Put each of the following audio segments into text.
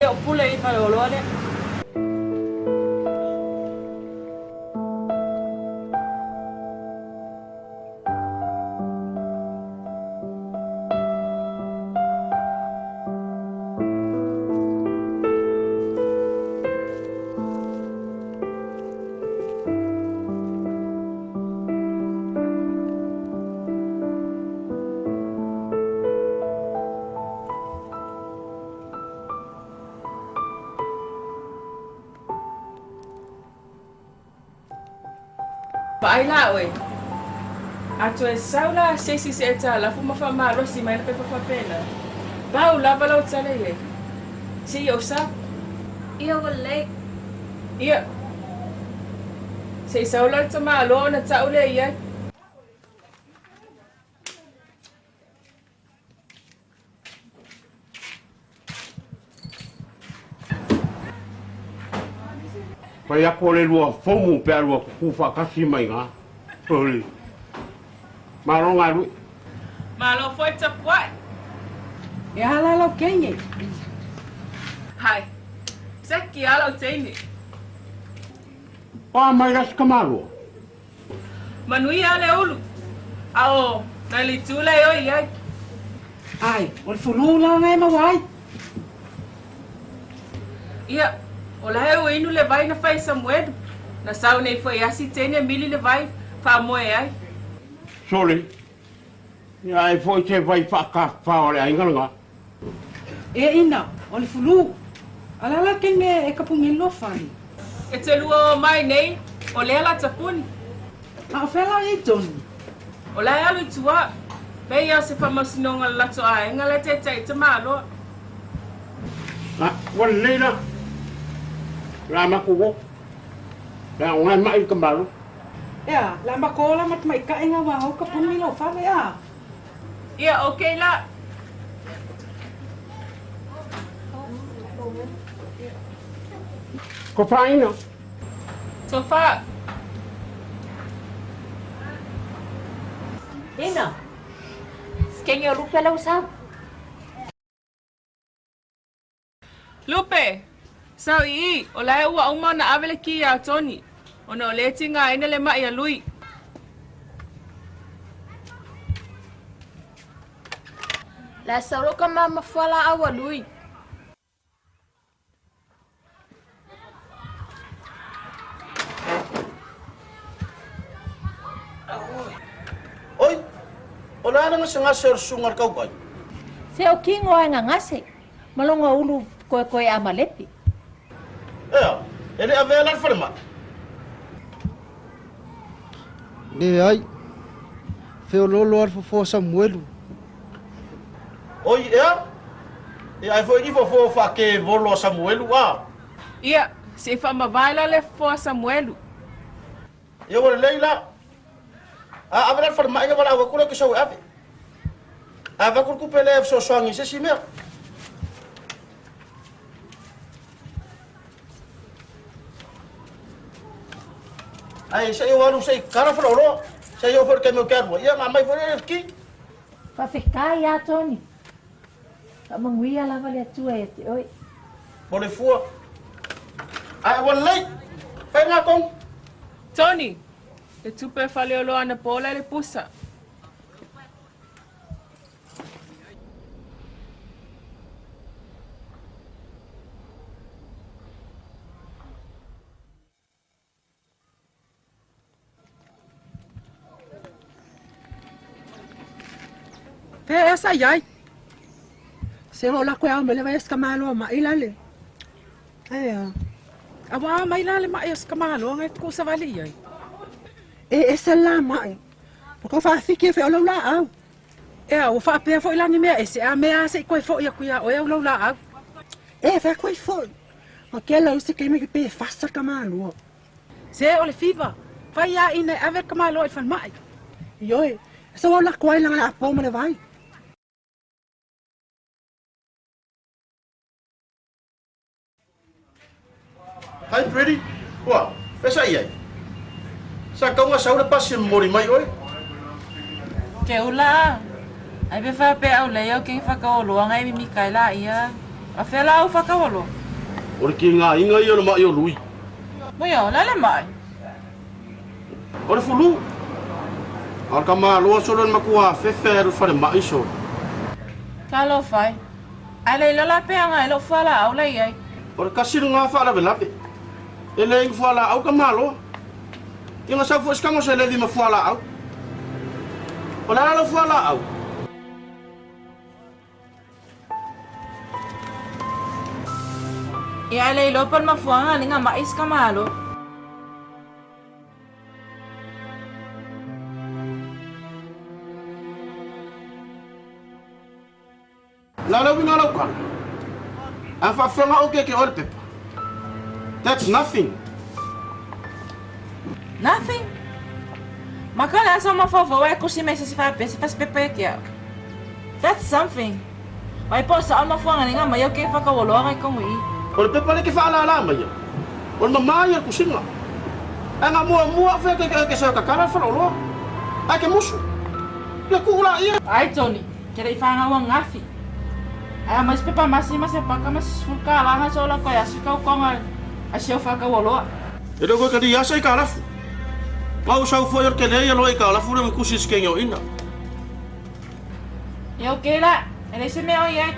le o pule i faleoloa lea. Vaai la oe. A toe sau la se isi se aitalafu ma faamalosi mai le pepa faapena, pau lava lau tala i ai, Se i ou sau. Ia ua lelei. Ia. Se i sau la le tamaloa ona tau lea i ai. Fai atu o le lua fomu pe a lua tutu faatasi mai ina. Sole. Malo galue. Malo foi tapuai. E aha la lau teine? Hai. Seki a lau teine. O a mai la si tamaloa? Manuia le ulu, a o nai le itu lea e oi i ai. Ai, o le fulu la lena e maua ai. Ia, o la e ua inu le vai na fai e Samuelu, na sau nei foi asi teine e mili le vai, faamoe ai. Sole, ia ai foi se vai faatafafao a le aiga lena. E ina, o le fulu. A la la kene e kapu nei loa fale. E te lua o mai nei, o lea la tapuni. A o fea la i tonu? O la e alu i tua. Pei ia o se faamasinoga le lato aenga la e taitai i Tamaloa. A, ua lelei la. La matou o. La o ngai mai i Tamaloa. Ea, la matou o la matamaitaʻi nga wa au kapuni lau fale, a. Ia, okay la. Tofaina. Tofa. Ina. Sikenge o Lupe lau sau. Lupe, Sau i i, o la e ua uma ona ave le ki iā Tony, ona o lea e tigaina le maʻi a Lui. La sau lo ka mama fualaau a Lui. Oi, o le a le gasegase o le susuga i le kauai? Se o kingo a gagase, ma loga ulu koekoe a malepi. Ea, e le avea la le falemai? Leai, feoloolo a le fofo a Samuelu. Oi, ea, e ai foi ni fofo faakevolo a Samuelu, a? Ia, se i faamavae la le fofo a Samuelu. Ia ua lelei la. A ave la le falemai na valaau atu lea ke sau e ave. A ave atu le tupe lea e fesoasoani i se isi mea. Ai se i ou alu se i kala faleoloa. Se i oo foi i le taimi ou te alu ai, ia ona aumai foi lea le ki. Faafetai ia Tony. Faamanuia lava le Atua ia te oe. Mo le fua. Ae ua lelei. Fai ngā tonu. Tony, le tupe faleoloa anapo la le pusa. Fea ea sa i ai? Se o lako e ao mai le vai a Sikamaloa mai la le. Ai a. A ua ao mai la le mai o Sikamaloa ngai tuku savali i ai. E ese la mai. O ka whaafiki e whea o lau laau. Ea, ua faapea foi la ni mea ese a mea a se i koe foʻi aku iā oe au lau laau. E, whea koe foʻi. Ma ke lau se keimi ke pe fasa ka malua. Se o le fiva, fai a ina e ave le tamaloa i le falemai. Ioe, e sau au lako ai langa le apo ma le vai. Hi Pretty, ua, fea sa i ai? Sa tau nga sau le pasi e momoli mai oe. Ke ula a, ai pe faapea au lei au keng whakaoloa ngai mimi kai la ia. A fea la au whakaoloa? O le kigaina ia o le maʻi o Lui. Ia, o le a le maʻi? O le fulu. A o le tamaloa solo le matua afefe ae alu i le falemai solo. Talofa e. Ae le iloa la pe aga e lou fualaau la i ai. O le tasi lena faalavelave. E le inu fualaau tamaloa. Ia na sau foi se tago seleni ma fualaau. O le a la lau fualaau? Ia ae le iloa pe o le mafuaaga le ga maʻi se tamaloa. La le uiga o lau tala. A faafeaga oe ke oe le pepa. That's nothing. Nothing? Maka le asa mafaufau ae kusi mai se isi faapea se fasi pepa ia ke au. That's something. Vai po o sao mafuaga nei nga mai au ke whakawaloa ngai kongu i. O le pepa lea ke faalala mai ia. O le mama ia o le kusiga. Ae nga muamua au fea ke ke ke tatala le faleoloa. Ae ke musu. Ia tuu laia. Ai Tony, ke le i fanau angafi. Ae aumai se pepa masi ma se paka ma se $10 ngai so lako e asu i kaukaoga a si au whakawaloa. E le koe ka li asa i ka lafu. Nga u sau foi o le kele ia loa i ka lafu le ma kusi se kenge o ina. Ia ok la, e leai se mea o i ai.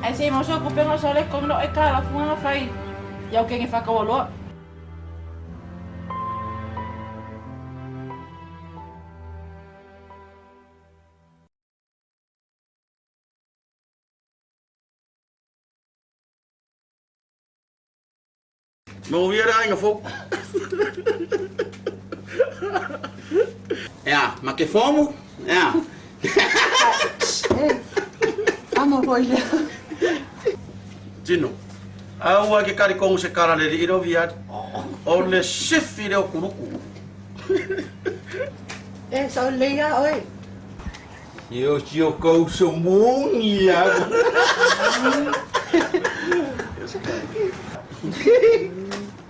Ae se i mau sau kupe nga sau le komi lo e ka lafu nga fai i au kenge whakawaloa. Manuia le aiga fou. Ea, ma ke fomu, ea. Amo foi lea. Tino, aua ke karikongu se kala le lii leo viali. O le sifi leo kuluku. E, sa o lei a oe. Sio sio kou somungi ia.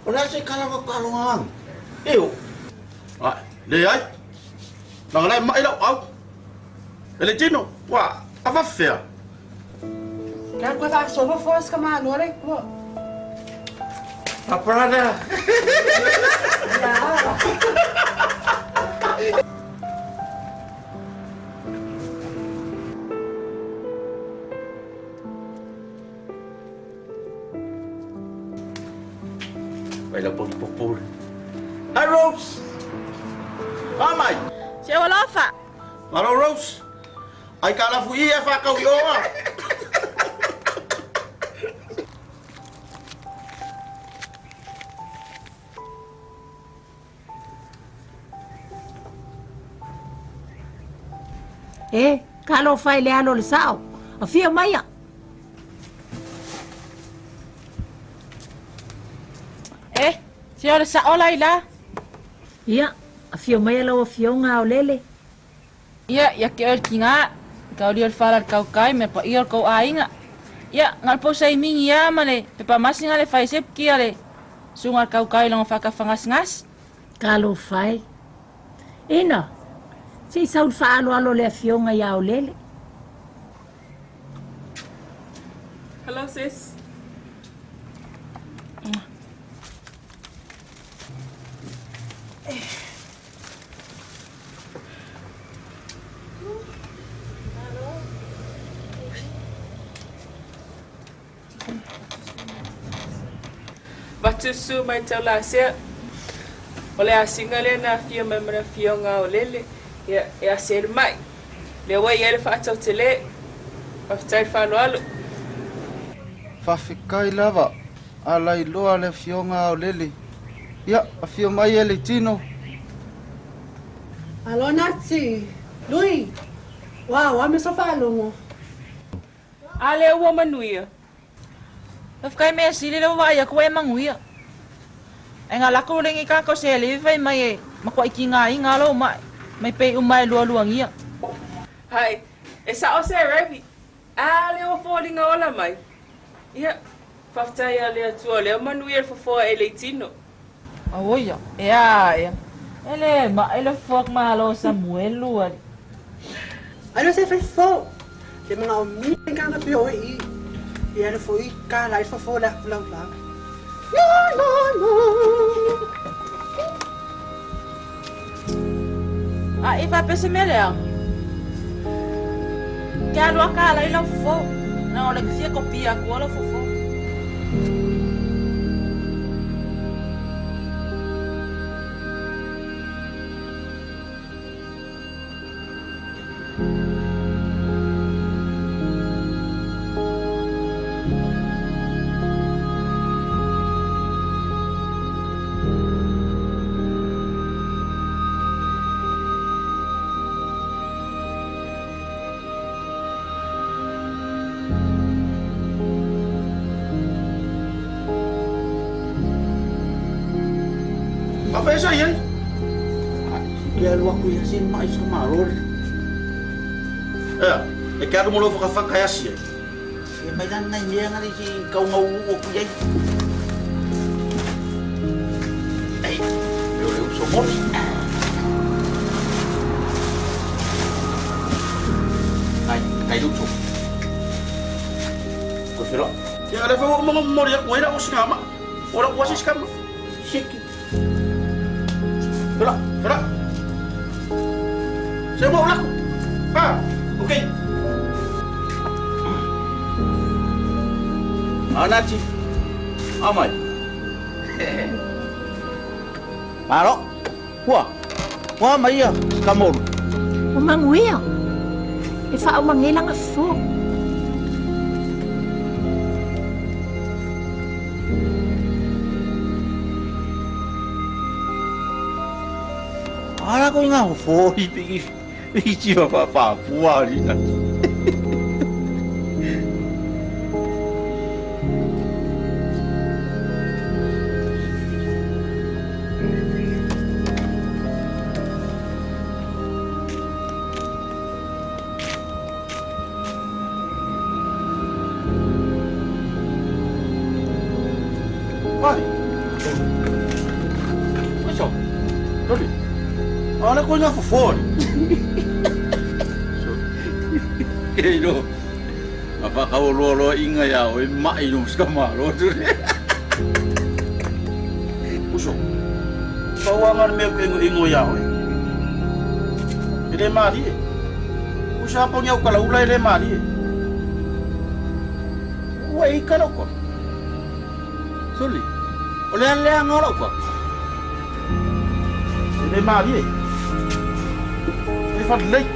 O le a se kala wa kaloga ang? E o. Ai, leai. Laga la e maʻi lau au. E le tino, ua afafea. Ke a koe faasoa foa se ka maloa le kua. My brother. Vai lau pongi popole. Hi Rose. Ah mai. Se o alofa. Malo Rose. Ai ka lafu i e whakau i oa. E, talofa i le alo o le sao, afio maia. E, se o le sao la ila. Ia, afio maia lau afioga Aolele. Ia, ia ke oe le tiga, kauli o le fala le kaukai ma le paia o le kou aiga. Ia, na o le pousa imingi lava ma le pepa masi na le fai se kia le susuga le kaukai i lona faatafagasegase. Talofa e. Ina, se i sau le faaaloalo o le afioga ia Aolele. Hello sis. Vatusu mai Taulasea, o le asiga lea na afio mai ma le afioga Aolele, ia, e asi ai le maʻi. Lea ua i ai le faatautele. Faafetai le faaaloalo. Faafetai lava a lailoa le afioga Aolele. Ia, afio mai e le tino. Alo Nati, Lui, ua ua me so faalogo. A lea ua manuia. Faafetai mea sili lea ua vaai atu ua e manuia. Ae na lako le lenei tagata o se alii fai mai e matuai tigaina lou mai, mai pei uma e lualuagia. Hai, e sao se Ravi. A lea ua foliga ola mai. Ia, faafetai ia le Atua o lea ua manuia le fofoa e leitino. Auoi ia, e a ea. E le maʻi le fofoa malo o Samuelu ali. Ai lo se fai fo. Le manaomia i kanga pe oe i. Ia le fo i ka la i fofo le lau la. La la la. A i faapea se mea leaga. Ke alu a ka ala i lau fofo. Na o le fia kopia aku o lau fofo. Afe sa iai. Ke alu aku ia sin mai sa malo. Ea, e ke alu mo lo whakawhaka e asi ai. E mai lan nai mea ngari si kau ngau o ku iai. Ei, me o le uso mori. Ai, kai uso. Ko whiro. Ia, le whau o mori aku ai la o singa ma. O la uasi sikama. Siki. Whiro, whiro. Se mo laku. Ah, okay. Anati. Amai. Malo. Hua. Hua mai ia. Skamolu. O manuia. E whaomangela fofo. Ara ko ngā fo i piki i chiwa pa pa pua ri na. Vai. Ai so. Doli. Ala ko ngā fofo. Ke ro. Ma pa ka lo lo inga ya o mai no skamalo tu. Uso. Pau anga le mea ke ingo ingo ia oe. E le mari e. Usa po niau kala ula e le mari e. Ua e ika lau kono. Soli. O le le anga lau ko. E le mari e. E whare lei.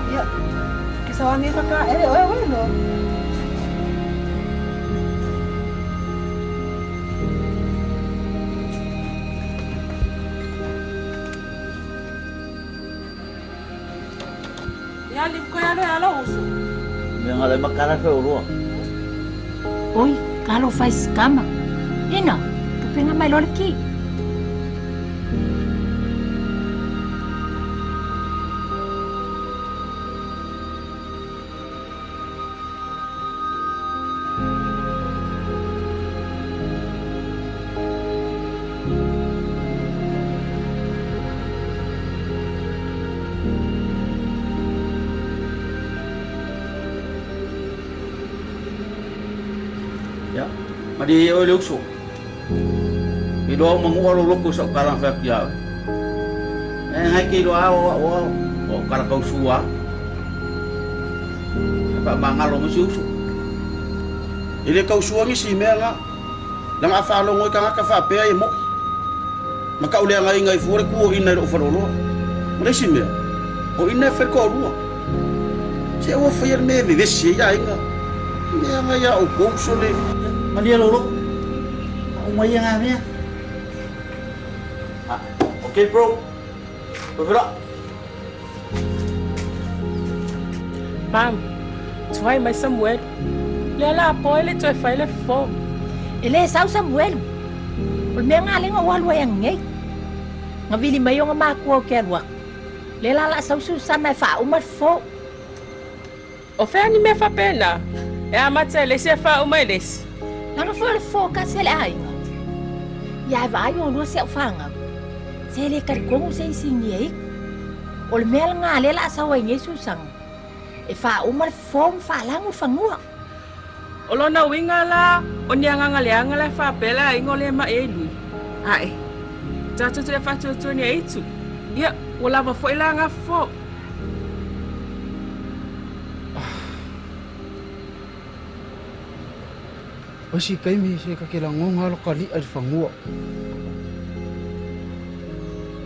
Ia, ke sa wangi whaka e oe oe no. Ia li ko ia lo ia lo uso. Me ngale makara fe o roa. Oi, ka lo fai skama. Ina, pupenga mai lo le ki. Ya. Madi o le uso. I lo mangu lo loko sa kala fa kia. E hai ki lo a o o o kala kau sua. Pa mangalo mo si uso. E le kausuangi si mea nga. Langa a whaalongo i kangaka whaapea e mo. Ma kau lea ngai ngai fua le ku o ina i loo whaloloa. Ma le isi mea. O ina e whai ko rua. Se ua whai le mea vevesi e ia inga. Mea ngai ia o kouso le. Madi lo lo. O mai nga mea. Ah, okay bro. Ko. Mam, tuai mai Samuel. Le ala po le toe fai le fofo. E le sau Samuel. O le mea ngā lenga o alu ai angei. Nga vili mai o nga mākua o ke alua. Le la la sau Susana e wha uma le fofo. O fea ni mea whapena. E a mate le se wha uma le isi. Langa fo le fofo ka se le ainga. Ia ae vaai olua si au fagau, se le talitonu se isi i ia iku. O le mea lena lea o le a sau ai nei Susaga, e faauma le fofo ma faalagu le fanua. O lona uiga la, o ni agaga leaga la e faapea le aiga o le ma'i ai lui. Ae, tatou te le faatuatua ni aitu. Ia, ua lava foi la nga fofo. O isi taimi se ka ke lagoga lo ka li'a i le fanua.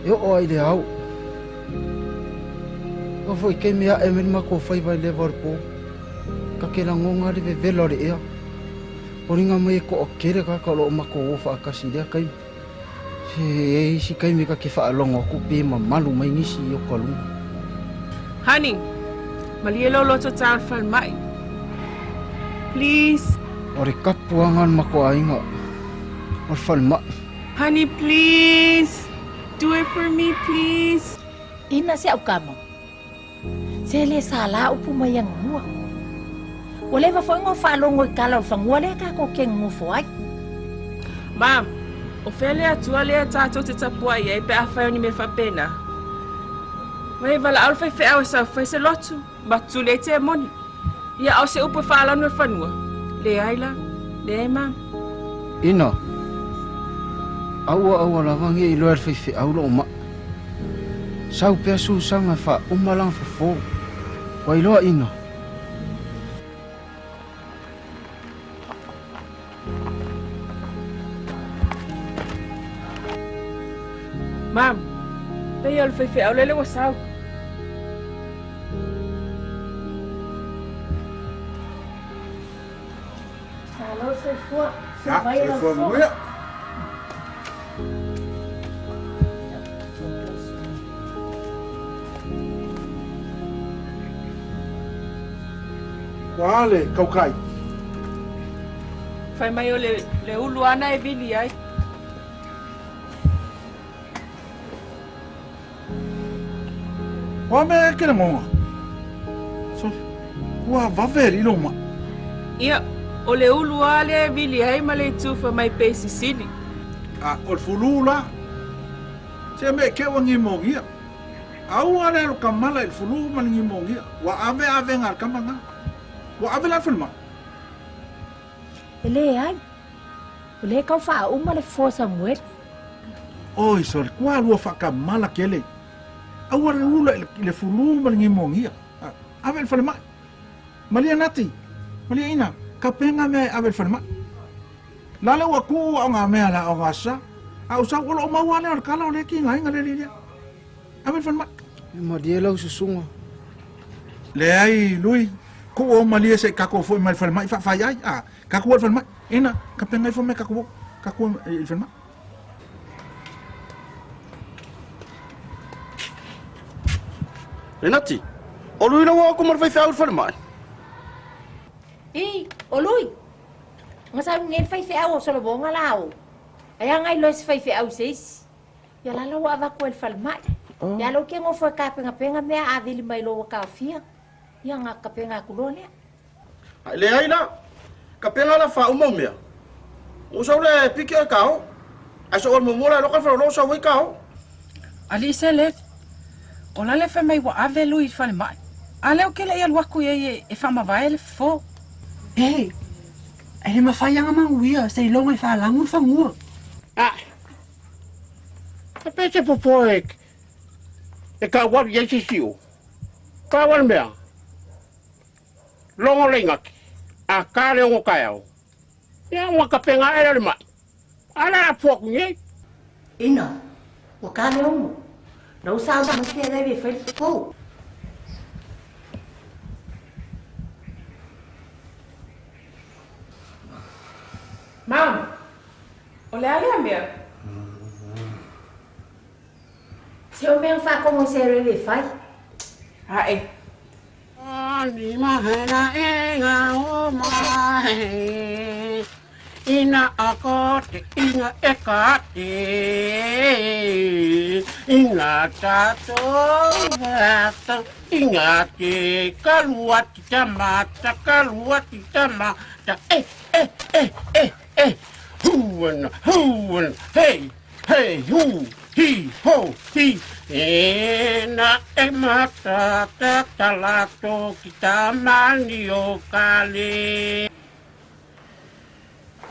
E oo ai i le ao. Oo foi i taimi e a'e mai le matou faiva i le eva o le po, ka ke lagoga le vevela o le ea. Foliga mai e to'atele tagata o lo o matou o faatasi i lea taimi. Se e i ai isi taimi ka ke faalogo atu pe mamalu mai nisi i ota luga. Honey, malie lou loto tau i le falemai. Please. O le tapuaga a le matou aiga o le falemai. Honey, please. Do it for me, please. Ina si au kama. Se le sala upu mai agua. Ua leva foi ona ou faalogo i tala o le fanua lea tatou te nonofo ai. Ma, o fea le Atua lea tatou te tapuai ai pe afai o ni mea faapena? Mai valaau le faifeau e sau fai se lotu, ma tuli ai temoni. Ia, a o se upu e faalanu e le fanua? Leai la. Leai, ma. Ina, aua aua lava nge iloa e le faifeau lou ma'i. Sau pea susaga e faauma lana fofo. Ua iloa ina. Mam, pei o le faifeau lele ua sau. Malo soifua. Ya, soifua manuia. Ua a le kaukai? Fai mai o le, le ulu ana e vili ai. Ua mea e ke lagoga? So, ua vave alii lou ma'i. Ia, o le ulu a lea e vili ai ma le itu fai mai pei sisili. A, o le fulu la. Se mea e ke ua gimogia. Aua le alu kamala i le fulu ma le gimogia. Ua ave avega a le kama na. Ua ave la i le falemai. E leai. O lea e tau faauma le fofo a Samueli. Oi, sole, kua lua faakamala kele. Aua le ula i le fulu ma le gimogia. Ave i le falemai. Malia Nati, malia ina, ka penga mea e ave i le falemai. La le ua kuu a o ngā mea la o ngā sa. A o sau o loo maua lea o le kala o le ki ngā inga le li lea. Ave i le falemai. E malie lau susuga. Leai, Lui, kuu o malie se i kako foi mai le falemai faafai ai. A, kako ua i le falemai. Ina, ka penga ifo mea kako kako i le falemai. E Nati, o Lui lau aku ma le faifeau i le falemai. I, o Lui, nga sau nei le faifeau o Solomoga la o. Ai a ngai loa se faifeau i se isi. Ia la la ua avatu ai i le falemai. Ia lou ke nofo e tapengapenga mea a vili mai loa ua taofia. Ia nga tapenga atu loa lea. Ai leai la, ka pena la faauma o mea. Ua sau le piki oe ka o. Ai so o le muamua la e loka le faleoloa sau ai ka o. Alii Sele, o la le fai mai ua ave lui i le falemai. A lea ou ke le i alu aku i ai e faamavae le fofo. E, e le mafai aga manuia seiloga e faalagu le fanua. A, e pe se fofo e, e tau alu i ai se isi o. Ka le mea. Logo le igaki, a ka le ogo taeao. Ia ua tapeina aʻe lea o le maʻi, a o le a afu atu nei. Ina, ua ka le ogo, na ua sauna mai fea lea e fai le fofo. Mom, o le a lea mea? Se o mea whaakongo se rere fai. Ae. Ina ako te inga e ka te Ina tatou vata inga te kalua ti ta mata kalua ti ta mata e e e e e. hu and hu and hey, hey, hu, hi, ho, hi. E na e mata ta talato ki ta mani o kale.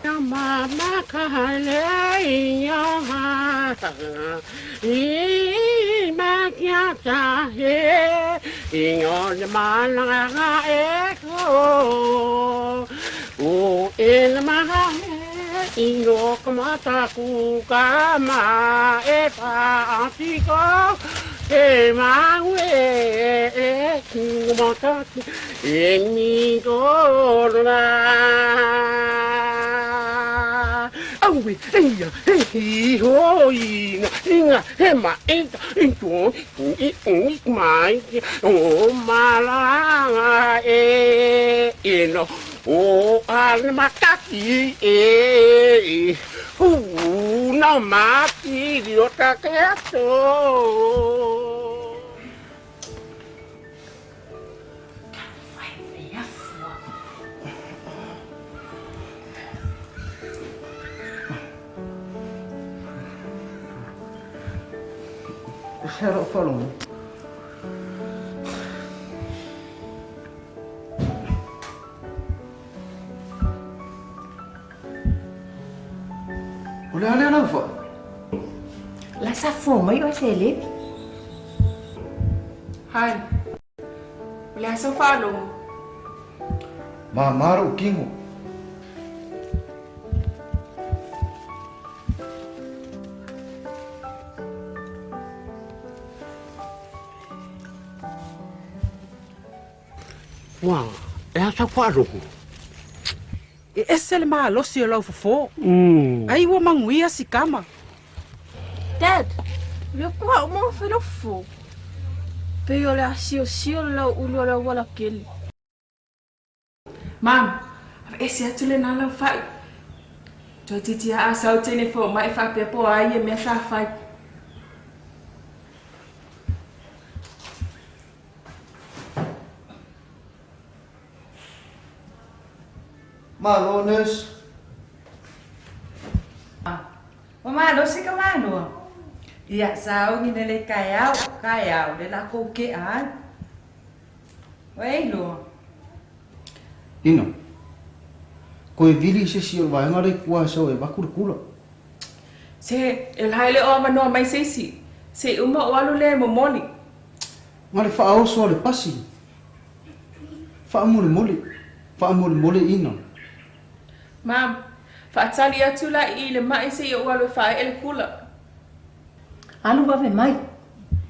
Mama ka le ia i ma kia ta he i o le mana e ko o e le maha he i o ka mata ku ka ma e pa ati ko e ma ue e ku mata e mi ko la Aui, eia, he, ho, inga, inga, he ma, e, i, tu, i, i, mai, o, malanga, e, e, no, o, a, makaki, e, e, hu, na, ma, ki, ri, o, ta, ke, ato. E lou faalogo. O le a lea lau fai? La sa fua mai oe Selebi. Hai. O le a sau faalogo? Māmā lou kino. Ua, e a sau faalogo? E ese le malosi o lau fofo. Ai ua manuia si kama. Dad, o lea kua uma ona fai lau fofo. Pei o le asiosio le lau ulu o le auala kele. Mam, aveese atu lena lau fai. Toeitiiti aa sau teine fomai faapea po o a ia mea sa fai. Malo nurse. Ua malosi ka malua. Ia sauni le le kaeao, kaeao le lakou keʻa ai. Ua e iloa. Ina. Koe vili se isi o le vaega lea i kua e sau e avatu le kula. Se, e lae le o avanoa mai se isi, se i uma o alu lea e momoli. Na le faaoso a le pasi. Faamolemole, faamolemole ina. Mam, faatali atu la i i le maʻi se i ou alu e faaee le kula. Alu vave mai.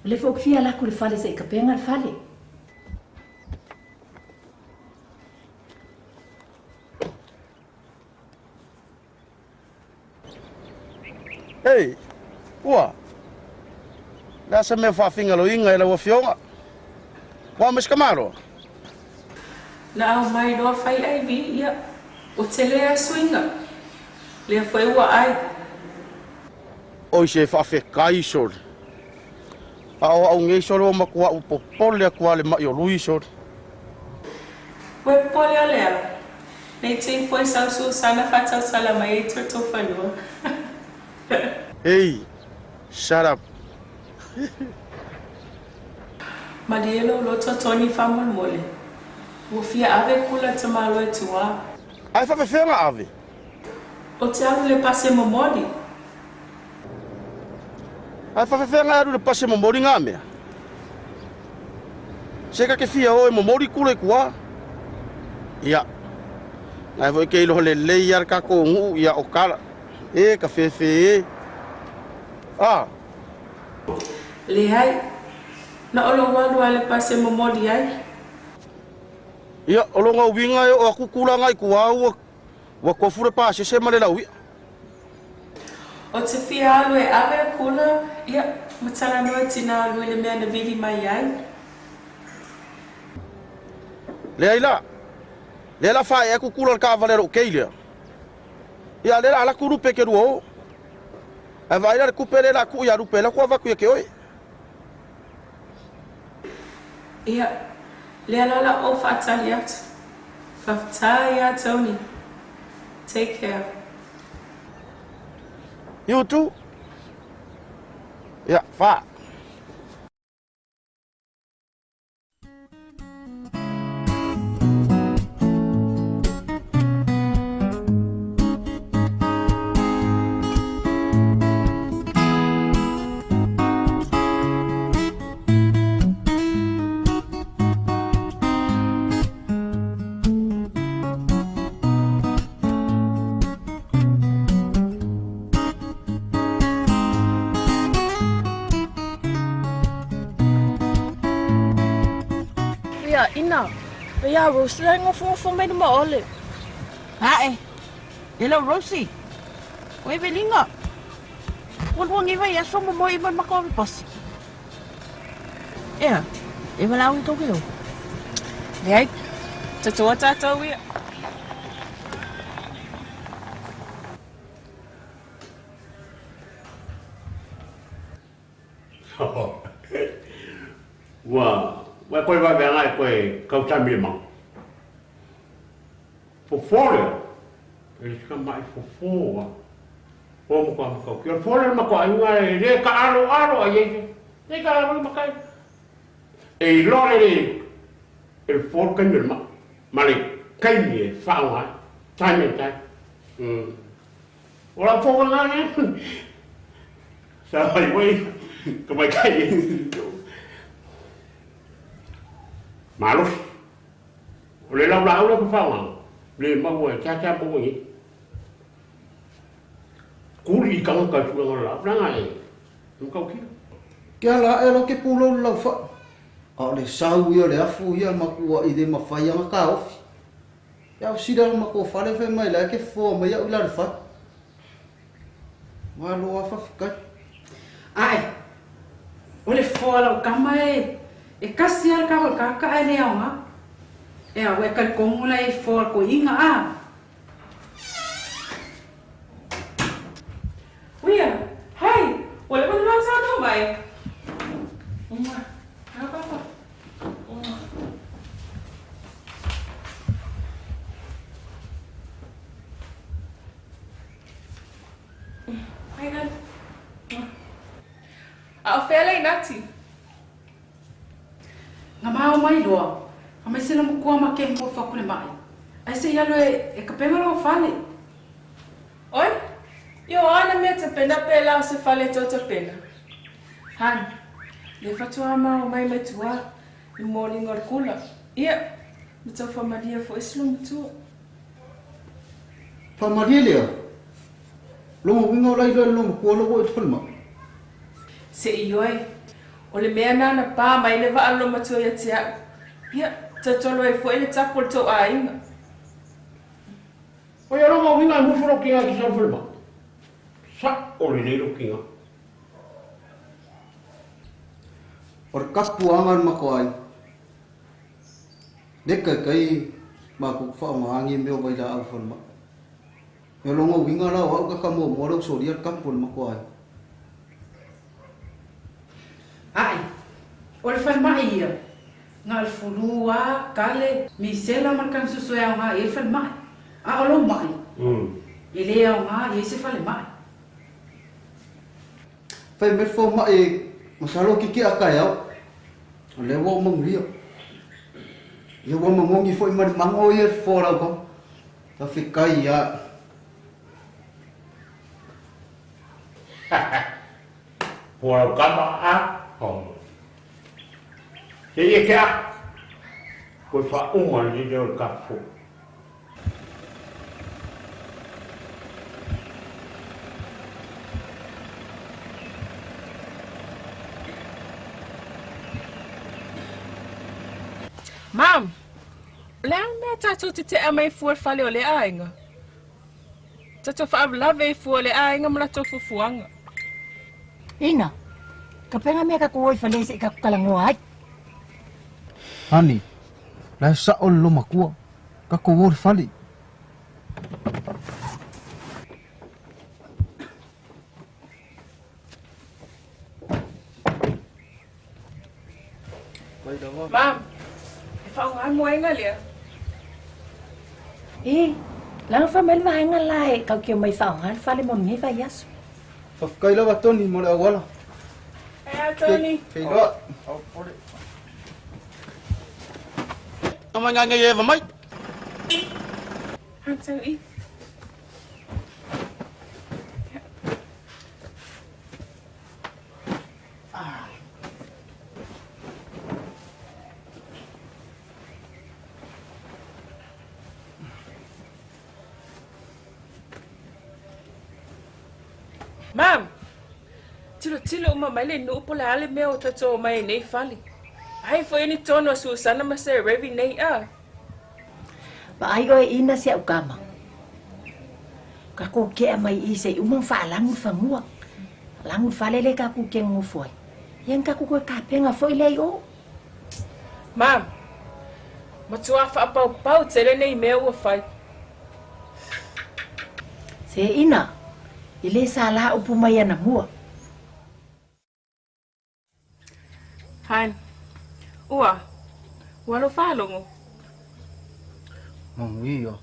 O lea foi ou te fia ala atu i le fale se i tapena le fale. Ei, ua. Le a se mea faafigaloiga e lau Afioga? Ua ma se tamaloa? Na aumai loa fai IV, ia, ua tele a suiga. Lea foi ua ai. Oi se faafetai sole. A o au nei sole ua matua ou popole atu a le maʻi o Lui sole. Ua popole o lea. Nei tei foi sau Susana faatautala mai ai toutou fanua. Hey, shut up. Malie lou loto Tony faamolemole. Ua fia ave kula tamaloa i tua. Ae faafefea na ave? O te alu le pasi e momoli. Ae faafefea na e alu le pasi e momoli ngā mea? Se ka ke fia o e momoli kula i kua. Ia. Ngai foi ke iloa lelei ia le kakou nuu ia o kala. E ka fefe e. A. Leai. Na o lou alu a le pasi e momoli ai. Ia, o lona uiga e oo atu tulaga i kua ua Ua tofu le pasese ma le laui'a. O te fia alu e ave le kula, ia, ma talanoa tina alu i le mea na vili mai ai. Leai la. Lea la faaea atu kula le taavale a lou kei lea. Ia, a lea la alatu lupe ke lua o. Ae vaai la le tupe lea la tuu ia lupe la ku avatu ia ke oe. Ia, lea la la ou faatali atu. Faafetai ia Tony. Take care. You too. Ia, fa. Ia, ina, pe ia Rosie la e ngofongofo mai luma ole. Ae, e lau Rosie, o Evelina, ua lua nei vaiaso momoe i ma le matou ave pasi. Ea, e valaau i tou ke o? Leai, tatoa tatou ia. Ua, ua e koe vaveaga e koe kausami le mau. Fofo lea, e le sika mai fofo a. O mo ka makau. Kia fofo lea mako aiga e le ka alo alo ai ai. Le ka alo makai. E i loa le le e le fofo le kaimi o le maa. Ma le kaimi e whaonga ai. Time and time. O lau fofo ngā ne. Sa wai wai ka mai kai e. Malosi. O le laulaau lea fafaogaga, le maua e seasea maua i ai. Kuli i tagata i tulaga o le laau, leaga e matautia. Ke ala aʻe la ke pulou le laufaʻa, a o le sau ia o le afu ia makua i le mafai ana taofi. Ia o sila le makou fale fai mai la ke foa mai iaʻu i la le fale. Malo a faafetai. Ae, o le foa o lau kama e, e kasi lava le kama o le kaka ae le aoga. Ea, ua e talitonu la e foa le toeaina a. Uia, hai, ua leva ona loa saunoa mai. Mua, a papa. Mua. A o fea lei nati? Nga mao mai loa, a mai se lomakua ma ke mo fa kule mai. Ai se ia loe e ka penga lo fale. Oi, io ana mea tapena pe la o se fale tau tapena. Han, le fatua mao mai mai tua i molinga o le kula. Ia, ma tau famalia fo isi lo matua. Faamalie lea, longa uiga o la iloa i le lomakua lo ua i le falemai. Se i oe, o le mea na na pa mai le vaa lo matua ia te au. Ia, tautolo ai foi le tapu o le tou aiga. O ia longa uiga e mufu lo kinga ki sau falemai. Sa o lelei lo kinga. O le kapuaga o le matou aiga. Le kaikai makou faaaogaagi mea o vailaau falemai. E longa uiga la o au ka ka muamua le usolia le kapu o le matou aiga. Ae, o le falemai ia, na o le fulu a, kale, misela ma le kamususu e aoga i ai le falemai. A o lou mai, e le aoga i ai se falemai. Fai mai le fomai masalo kiki a taeao, o lea ua ou manuia. Ia ua magogi foi ma le mago ia le fofo o lau kama. Faafetai ia. Fofo lau kama a. Se ia ke a. Koe whauma le leo le kapo. Mam, o le a le mea tatou te tea mai fua i le fale o le aiga? Tatou faalavelave ai fua o le aiga ma latou fuafuaga. Ina, ka pega mea ka o i fale se i ka kalagoa ai. Honey, la e sa'o le lomakua, tatou o i le fale. Mam, e faaaoga le moega lea. E, laga fa mai le vaega la e tau ke mai faaaoga le fale mo lenei vaiaso. Faafetai lava Tony mo le auala. Ea Tony. Feiloai. Mai ngai eva mai. Antau i. Mam, tilotilo uma mai le nuu po o le a le mea ua tatou omai ai nei i fale. Ai foi ni tonu a Susana ma Sir Revi nei a. Vaai oe ina si au kama. Kakou kea mai i se i uma ona faalagu le fanua. Lagu le fale lea kakou ke nonofo ai. Ia na kakou toe tapena foi lea i o. Mam, matua faapaupau tele nei mea ua fai. Se ina, e le sa la upu mai anamua. Han, ua, ua alo faalogo. Manuia.